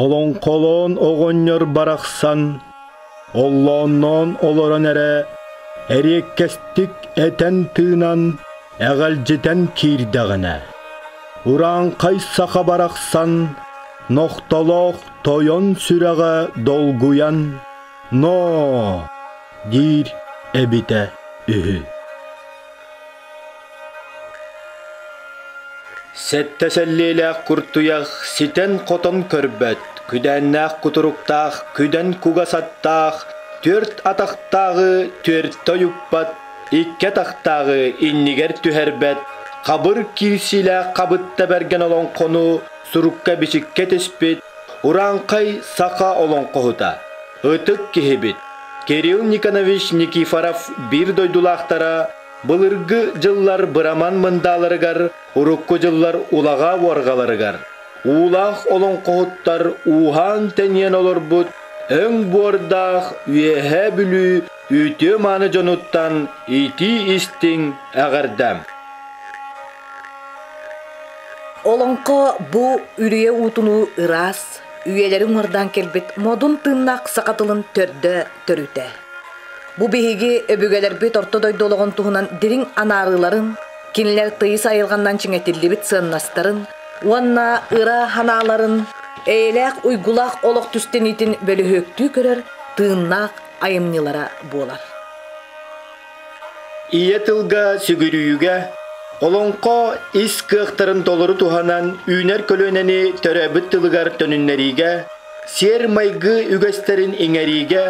Олоҥхолоон оҕонньор барахсан оллоонноон олорон эрэ эриэккэстик этэн-тыынан эҕэлдьитэн киирдэҕинэ, урааҥхай саха барахсан нохтолоох тойон сүрэҕэ долгуйан «Ноо!» диир эбитэ үһү. Сэттэ сэллиэлээх куртуйах ситэн-хотон көрбөт, күдээннээх кутуруктаах, күдэн кугас аттаах, түөрт атахтааҕы түөртэ ойуппат, икки атахтааҕы иннигэр түһэрбэт, хабыр киирсиилээх хабытта бэргэн олоҥхону сурукка-бичиккэ түспүт урааҥхай саха олоҥхоһута, ытык киһибит Кирилл Никонович Никифоров биир дойдулаахтара Былыргы дьыллар быраман мындааларыгар, урукку дьыллар улаҕа уорҕаларыгар уулаах олоҥхоһуттар ууһаан-тэнийэн олорбут өҥ буордаах Үөһээ Бүлүү үтүө-мааны дьонуттан итии-истиҥ эҕэрдэм! Олоҥхо бу үрүйэ уутунуу ыраас, үйэлэри уҥуордаан кэлбит модун тыыннаах саха тылын төрдө төрүтэ. Бу биһиги өбүгэлэрбит орто дойду олоҕун туһунан дириҥ анаарыыларын, кинилэр тыйыс айылҕаннан чиҥэтиллибит сыаннастарын уонна ыра санааларын, эйэлээх уйгулаах олох түстэниитин бөлүһүөктүү көрөр тыыннаах айымньылара буолар. Ийэ тылга сүгүрүйүүгэ олоҥхо ис кыахтарын толору туһанан үүнэр көлүөнэни төрөөбүт тылыгар төнүннэриигэ, сиэр-майгы үгэстэрин иҥэриигэ,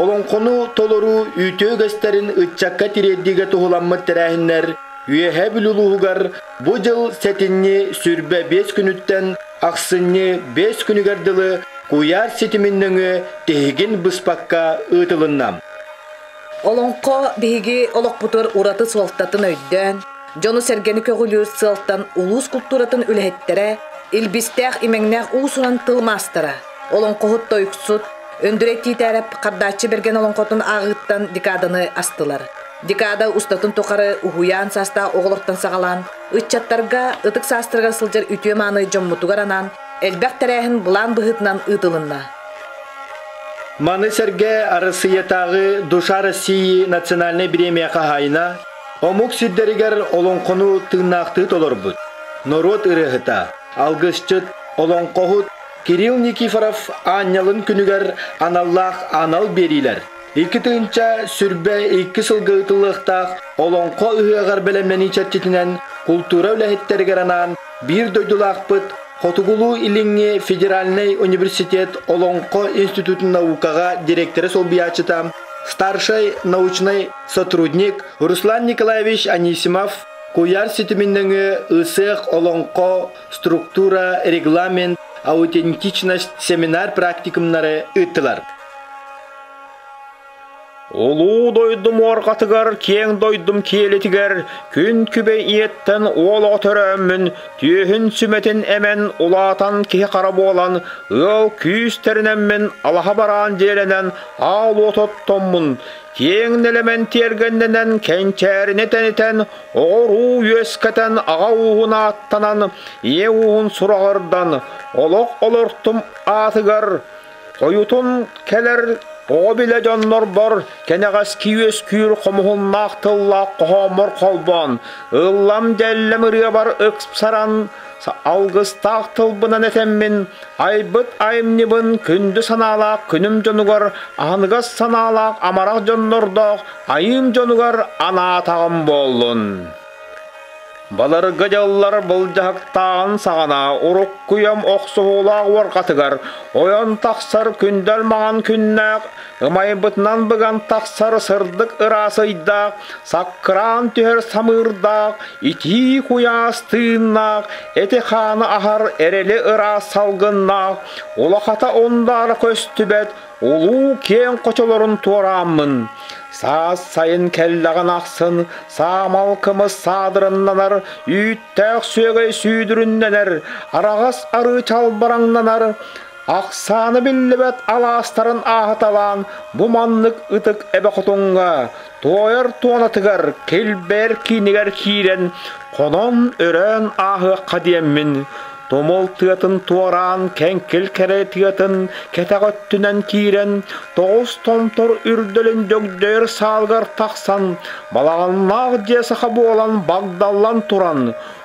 олоҥхону толоруу үтүө үгэстэрин ыччакка тириэрдиигэ туһуламмыт тэрээһиннэр Үөһээ Бүлүү улууһугар бу дьыл сэтинньи 25 күнүттэн ахсынньы 5 күнүгэр дылы куйаар ситимин нөҥүө тиһигин быспакка ыытылынна. Олоҥхо биһиги олохпутугар ураты суолтатын өйдөөн, дьону-сэргэни көҕүлүүр сыалтан улуус култууратын үлэһиттэрэ, илбистээх имэҥнээх уус-уран тыл маастара, олоҥхоһут тойуксут Өндүрэй Тиитээрэп Хардааччы Бэргэн олоҥхотун ааҕыыттан декаданы астылар. Декада устатын тухары уһуйаан саастаах оҕолортон саҕалаан, ыччаттарга ытык саастарыгар сылдьар үтүө-мааны дьоммутугар анаан элбэх тэрээһин былаан быһыытынан ыытылынна. Маны сэргэ Арассыыйатааҕы «Душа России» национальнай бириэмийэ хаһаайына, омук сирдэригэр олоҥхону тыыннаахтыы толорбут, норуот ырыаһыта, алгысчыт, олоҥхоһут Кирилл Никифоров аанньалын күнүгэр аналлаах анал биэриилэр 2022 сылга ыытыллыахтаах Олоҥхо ыһыаҕар бэлэмнэнии чэрчитинэн култуура үлэһиттэригэр анаан биир дойдулаахпыт Хотугулуу-Илиҥҥи федеральнай университет Олоҥхо институтун наукаҕа директора солбуйааччыта, старшай научнай сотрудник Руслан Николаевич Анисимов куйаар ситимин нөҥүө ысыах олоҥхо структура, регламент, аутентичность семинар практикумнары ыыттылар. Улуу дойдум уорҕатыгар, киэҥ дойдум киэлитигэр күн күбэй ийэттэн уол оҕо төрөөммүн, түөһүн сүмэтин эмэн, улаатан киһи хара буолан, ыал күүс тэринэммин, алаһа бараан дьиэлэнэн, аал уот оттоммун, киэҥ нэлэмэн тиэргэннэнэн, кэнчээрини тэнитэн, оҕо-уруу үөскэтэн, аҕа ууһун ааттанан, ийэ ууһун сураҕырдан, олох олортум аатыгар Хойутун кэлэр оҕо билэ дьоннорбор кэнэҕэски үөскүүр хомуһуннаах тыллаах хоһооммор холбоон, ыллам-дьэллэм ырыабар ыксаран, алгыстаах тылбынан этэммин, айбыт айымньыбын күндү санаалаах күнүм дьонугар, аһыныгас санаалаах амарах дьоннордоох айыым дьонугар анаатаҕым буоллун. Баларга дьыллар былдьаһыктааҕын саҕана уруккуйам охсуһуулаах уорҕатыгар ойон тахсар күндэл маҥан күннээх, ымайбытынан быган тахсар сырдык ыраас ыйдаах, саккыраан түһэр самыырдаах, итии куйаас тыыннаах, эти-хааны аһар эрэли ыраас салгыннаах, улахата ундаара көстүбэт улуу киэҥ хочолорун туорааммын, саас сайын кэллэҕин ахсын саамал кымыс саадырыннанар, үүттээх сүөгэй сүүдүрүннэнэр, араҕас арыы чалбараҥнанар, ахсаана биллибэт алаастарын ааһыталаан бу маннык ытык эбэ хотуҥҥа, туойар туонатыгар, килбэр киинигэр киирэн, хонон-өрөөн ааһыахха диэммин, Тумул тыатын туораан, кэҥкил кэрэ тыатын кэтэх өттүнэн киирэн, тоҕус томтор үрдэлин дьөгдөйөр саалыгар тахсан, балаҕаннаах дьиэ саха буолан багдаллан туран,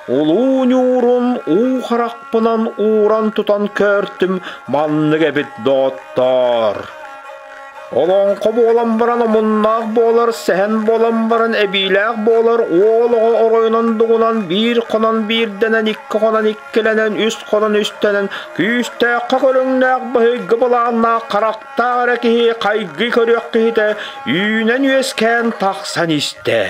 улуу ньуурун уу харахпынан ууран тутан көөртүм маннык эбит доҕоттоор. Олоҥхо буолан баран омуннаах буолар, сэһэн буолан баран эбиилээх буолар, уол оҕо оройунан дугунан биир хонон биирдэнэн, икки хонон иккилэнэн, үс хонон үстэнэн, күүстээххэ көрүҥнээх быһыйгы былааннаах харахтаах эрэ киһи хайгыы көрүөх киһитэ үүнэн-үөскээн тахсан истэ.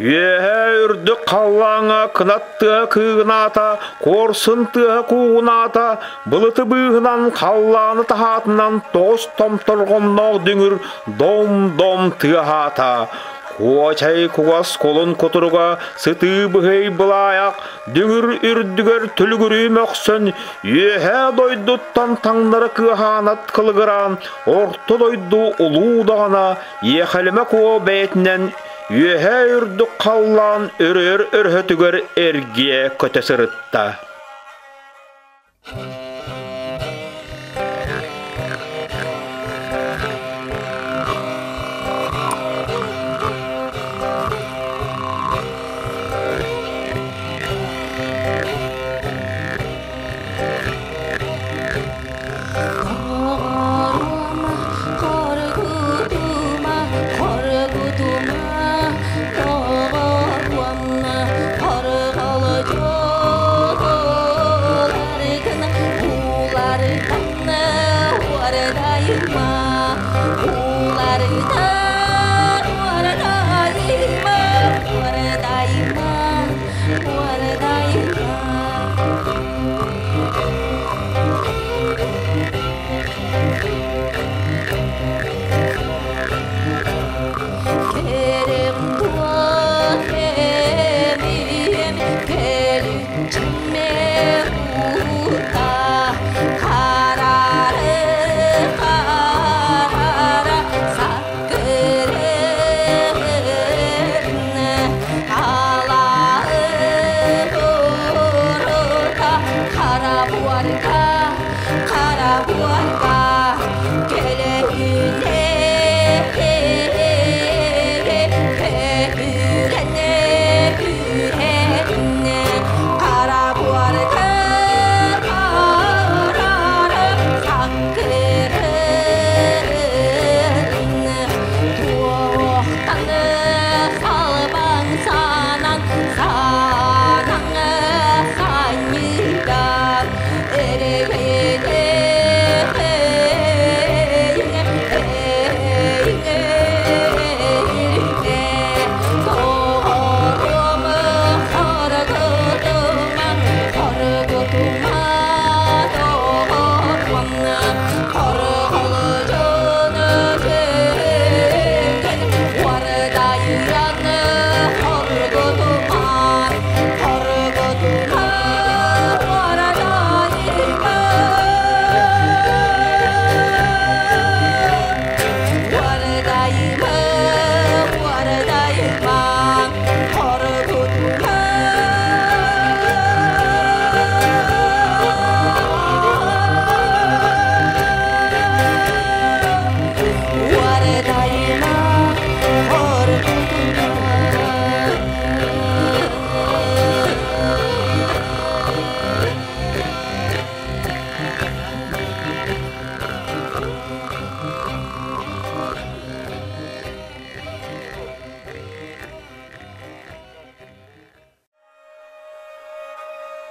Үөһээ үрдүк халлааҥҥа кынат тыаһа кыыгынаата, куорсун тыаһа куугунаата, былыты быыһынан халлааны таһаатынан тоҕус томторҕонноох дүҥүр дом-дом тыаһаата. Куочай кугас кулун кутуруга сытыы быһый былаайах дүҥүр үрдүгэр түлүгүрүү мөхсөн, үөһээ дойдуттан таҥнары кыаһаанат кылыгыраан, орто дойду улуу даҕана Иэхэлимэ куо бэйэтинэн үөһээ үрдүк халлаан өрөөр өрөһөтүгэр эргийэ көтө сырытта. Харары.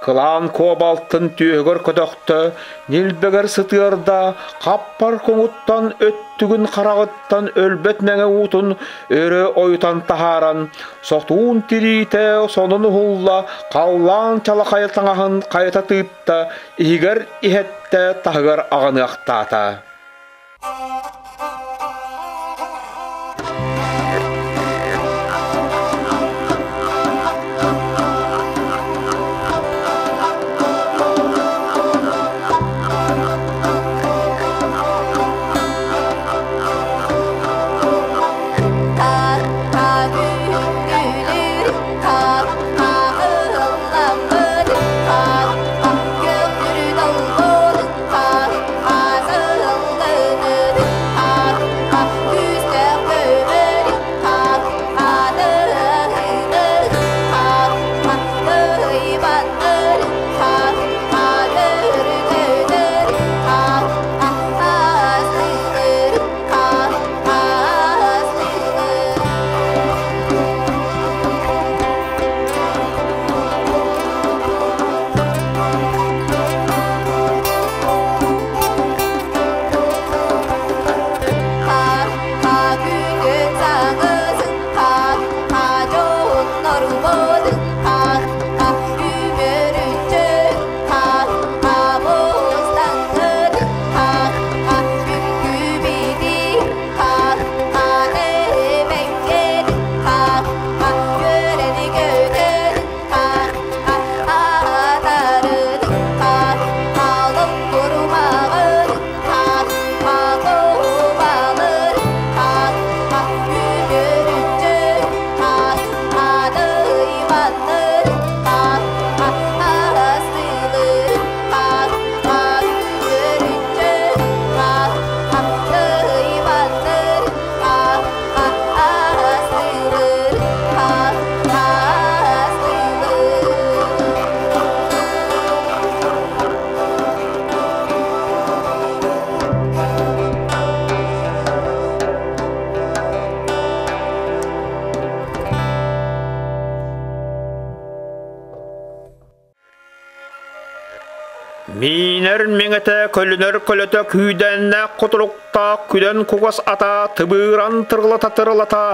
Кылаан куобалтын түөһүгэр көтөхтө, ньилбэгэр сытыарда, хаппар куҥуттан өттүгүн хараҕыттан өлбөт мэҥэ уутун өрө ойутан таһааран, сотуун тириитэ сонун уһулла, халлаан чалахайа таҥаһын хайыта тыытта, иһигэр иһэттэ, таһыгар аҕыныахтаата. Миинэр миҥэтэ көлүнэр көлөтө күүдэннээх кутуруктаах күдэн кугас ата тыбыыран тырылата-тырылата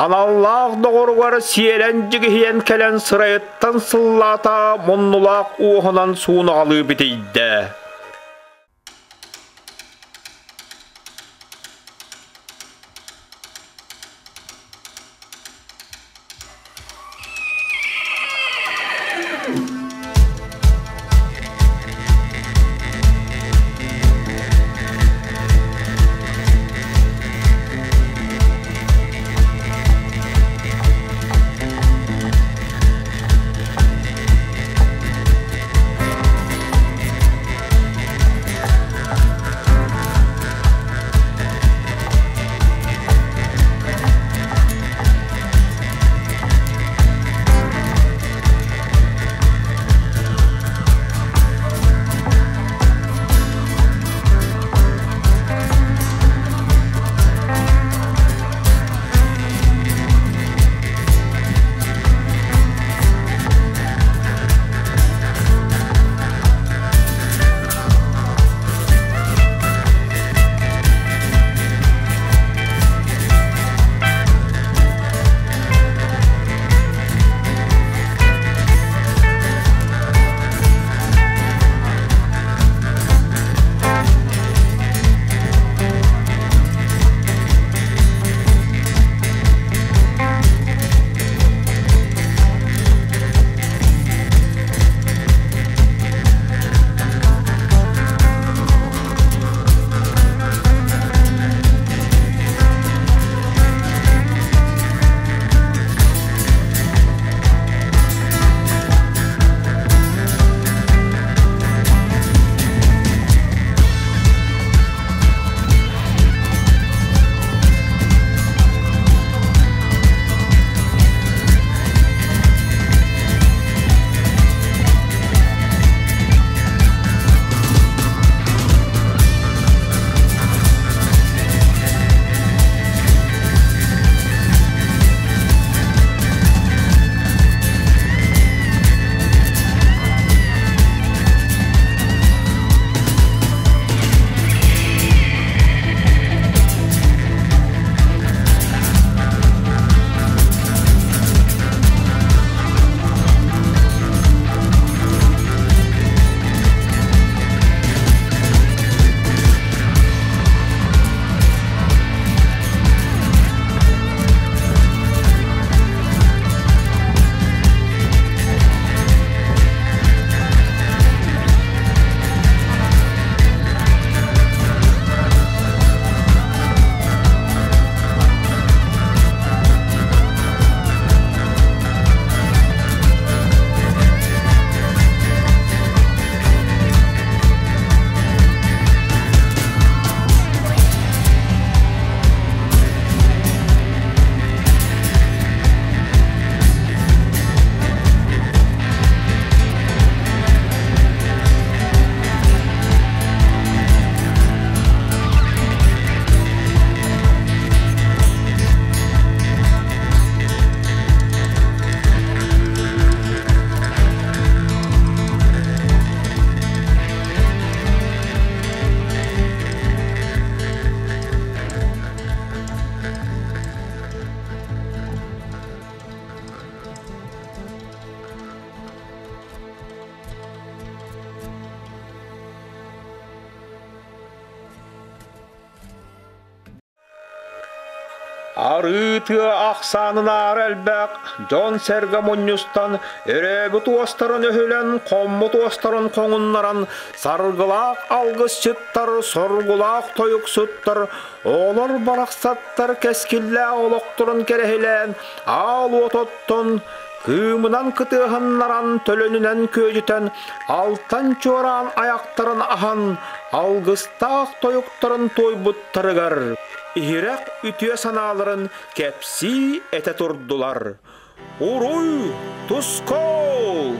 аналлаах доҕоругар сиэлэн дьигиһийэн кэлэн сырайыттан сыллаата муннулаах уоһунан суунаҕалыы битийдэ. Арыы тыа ахсаанынаар элбэх, дьон-сэргэ мунньустан, өрөөбүт уостарын өһүлэн, хоммут уостарын хоҥуннаран, саргылаах алгысчыттар, соргулаах тойуксуттар, оҕолор барахсаттар кэскиллээх олохторун кэрэһилээн, аал уот оттон, кыымынан кытыаһыннаран, төлөнүнэн күөдьүтэн, алтан чуораан айахтарын аһан, алгыстаах тойуктарын туойбуттарыгар, иһирэх үтүө санааларын кэпсии этэ турдулар. Уруй, тускул!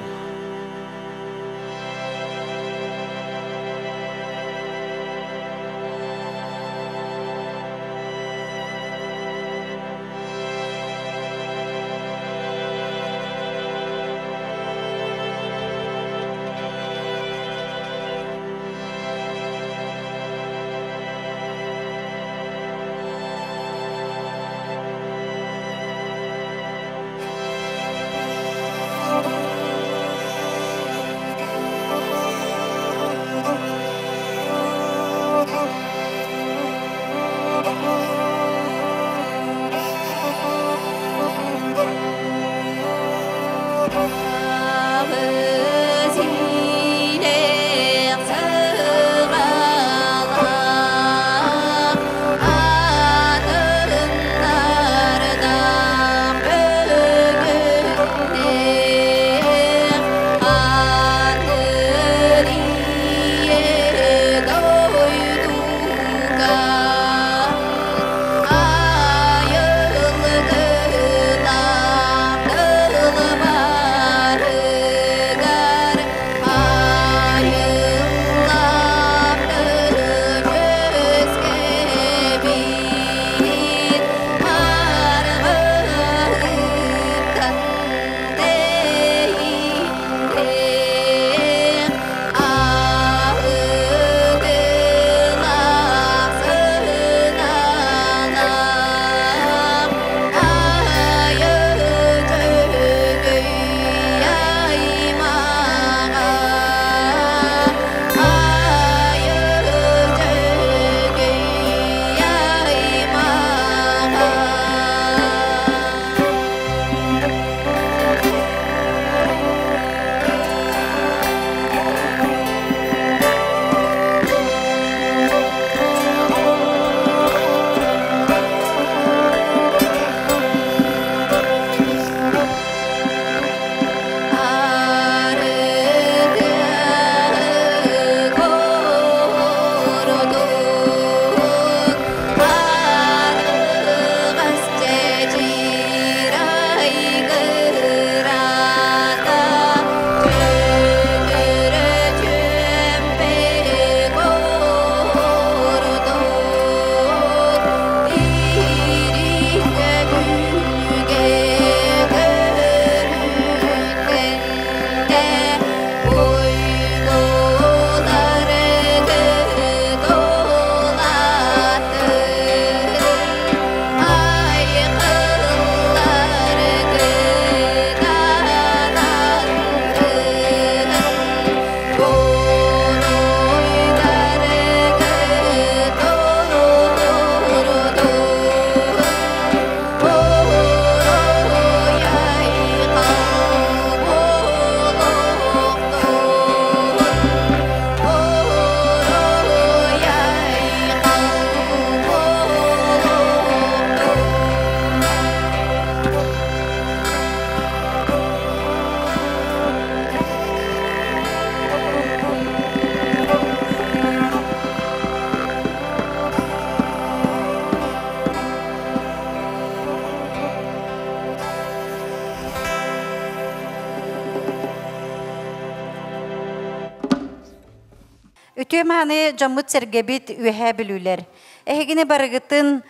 Үтүө мааны дьоммут-сэргэбит үөһээ бүлүүлэр. Эһигини барыгытын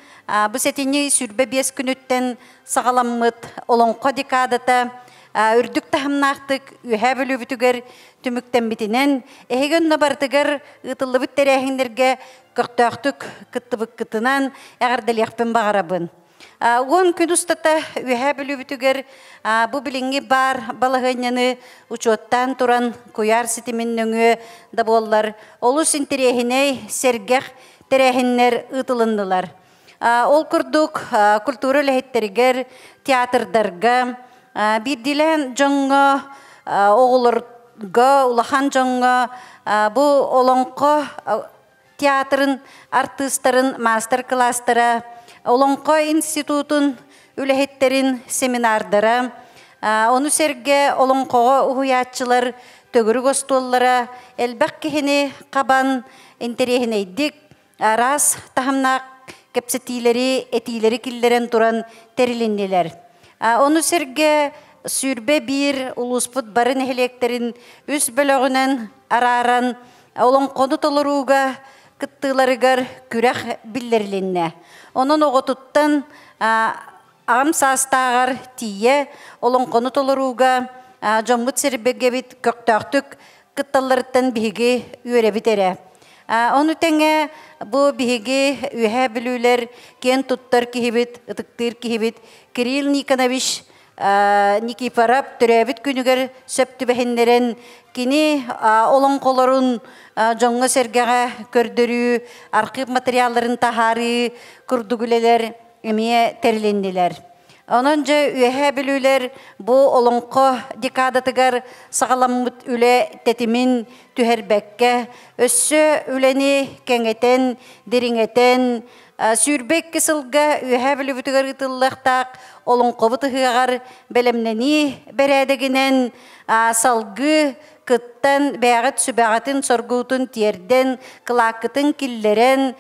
бу сэтинньи 25 күнүттэн саҕаламмыт Олоҥхо декадата үрдүк таһымнаахтык Үөһээ Бүлүүбүтүгэр түмүктэммитинэн, эһиги онно барытыгар ыытыллыбыт тэрээһиннэргэ көхтөөхтүк кыттыбыккытынан эҕэрдэлиэхпин баҕарабын. 10 күн устата Үөһээ Бүлүүбүтүгэр бу билиҥҥи баар балаһыанньаны учуоттаан туран куйаар ситимин нөҥүө да буоллар олус интэриэһинэй, сэргэх тэрээһиннэр ыытылыннылар. Ол курдук культура үлэһиттэригэр, театрдарга, биирдиилээн дьоҥҥо, оҕолорго, улахан дьоҥҥо бу олоҥхо театрын артыыстарын маастар-кылаастара, Олоҥхо институтун үлэһиттэрин семинардара, ону сэргэ олоҥхоҕо уһуйааччылар төгүрүк остуоллара элбэх киһини хабан интэриэһинэйдик араас таһымнаах кэпсэтиилэри, этиилэри киллэрэн туран тэрилиннилэр. Ону сэргэ 21 улууспут бары нэһилиэктэрин үс бөлөҕүнэн арааран олоҥхону толорууга кыттыыларыгар күрэх биллэрилиннэ. Онон оҕотуттан аҕам саастааҕар тиийэ олоҥхону толорууга дьоммут сэрбэгэбит көхтөөхтүк кытталларыттан биһиги үөрэбит эрэ. Ону тэҥэ бу биһиги Үөһээ Бүлүүлэр киэн туттар киһибит, ытыктыыр киһибит Кирилл Никонович Никифоров төрөөбүт күнүгэр сөп түбэһиннэрэн кини олоҥхолорун дьоҥҥо-сэргэҕэ көрдөрүү, архыып материалларын таһаарыы курдук үлэлэр эмиэ тэрилиннилэр. Онон дьэ Үөһээ Бүлүүлэр бу олоҥхо декадатыгар саҕаламмыт үлэ тэтимин түһэрбэккэ, өссө үлэни кэҥэтэн, дириҥэтэн, 22 сылга Үөһээ Бүлүүбүтүгэр ыытыллыахтаах олоҥхобут ыһыаҕар бэлэмнэнии бэрээдэгинэн салгыы кыттан, бэйэҕит сүбэҕитин, соргуутун тиэрдэн, кылааккытын киллэрэн,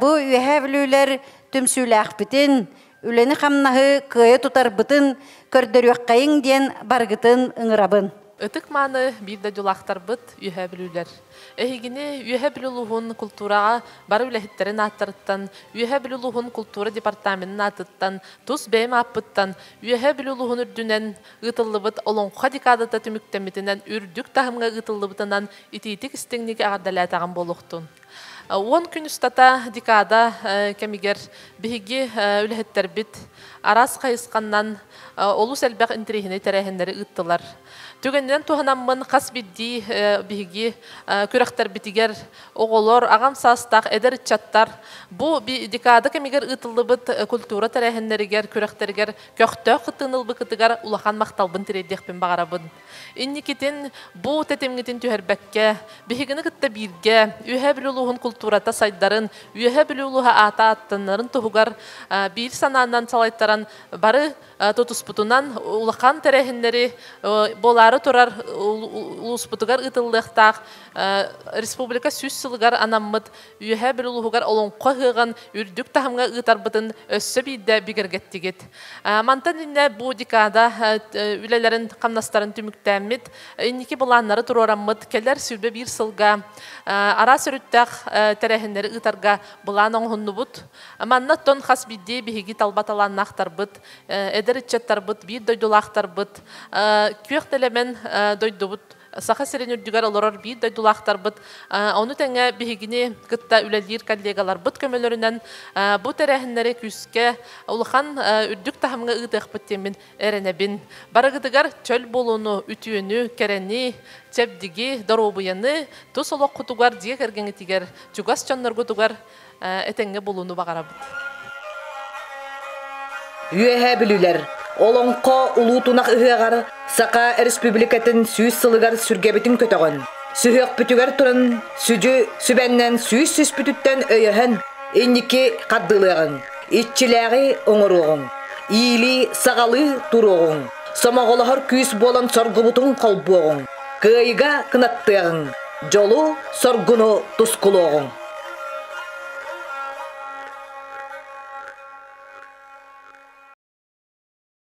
бу Үөһээ Бүлүүлэр түмсүүлээхпитин, үлэни-хамнаһы кыайа тутарбытын көрдөрүөххэйиҥ диэн барыгытын ыҥырабын. Ытык-мааны биир дойдулаахтарбыт Үөһээ Бүлүүлэр. Эһигини Үөһээ Бүлүү улууһун култуураҕа бары үлэһиттэрин ааттарыттан, Үөһээ Бүлүү улууһун култуура департаменын аатыттан, тус бэйэм ааппыттан Үөһээ Бүлүү улууһун үрдүнэн ыытыллыбыт Олоҥхо декадата түмүктэммитинэн үрдүк таһымҥа ыытыллыбытынан итиитик-истиҥник эҕэрдэлээтэҕим буолуохтун. 10 күн устата декада кэмигэр биһиги үлэһиттэрбит араас хайысханнан олус элбэх интэриэһинэй тэрээһиннэри ыыттылар. Түгэнинэн туһанаммын хас биирдии биһиги күрэхтэрбитигэр оҕолор, аҕам саастаах эдэр ыччаттар бу декада кэмигэр ыытыллыбыт культура тэрээһиннэригэр, күрэхтэригэр көхтөөх кыттыыны ылбыкытыгар улахан махталбын тириэрдиэхпин баҕарабын. Инникитин бу тэтимҥитин түһэрбэккэ, биһигини кытта бииргэ Үөһээ Бүлүү улууһун култуурата сайдарын, Үөһээ Бүлүү улууһа аата ааттанарын туһугар биир санаанан салайтаран бары тутуспутунан улахан тэрээһиннэри буолаары турар улууспутугар ыытыллыахтаах республика 100 сылыгар анаммыт Үөһээ Бүлүү улууһугар Олоҥхо ыһыаҕын үрдүк таһымҥа ыытарбытын өссө биирдэ бигэргэттигит. Мантан иннэ бу декада үлэлэрин хамнастарын түмүктээммит, инники былааннары туруораммыт, кэлэр 21 сылга араас өрүттээх тэрээһиннэри ыытарга былаан оҥоһуннубут. Манна оттон хас биирдии биһиги талба талааннаахтарбыт, эдэр ыччаттарбыт, биир дойдулаахтарбыт, күөх тэлэмэн дойдубут Саха сирин үрдүгэр олорор биир дойдулаахтарбыт, ону тэҥэ биһигини кытта үлэлиир коллегаларбыт көмөлөрүнэн бу тэрээһиннэри күүскэ улахан үрдүк таһымҥа ыытыахпыт диэммин эрэнэбин. Барыгытыгар чөл буолууну, үтүөнү, кэрэни, чэбдиги, доруобуйаны, тус олоххутугар, дьиэ кэргэҥҥитигэр, чугас дьонноргутугар этэҥҥэ буолууну баҕарабыт. Үөһээ Бүлүүлэр Олоҥхо Улуу Тунах ыһыаҕар Саха Республикатын 100 сылыгар сүргэбитин көтөҕөн, сүһүөхпүтүгэр туран сүдьү сүбэннэн сүүс сүспүтүттэн өйөһөн инники хардыылыаҕыҥ, иччилээҕи оҥоруоҕуҥ, иилии-саҕалыы туруоҕуҥ, сомоҕолоһор күүс буолан соргубутун холбуоҕуҥ, кыайыга кынаттыаҕыҥ, дьолу-соргуну тускулуоҕуҥ.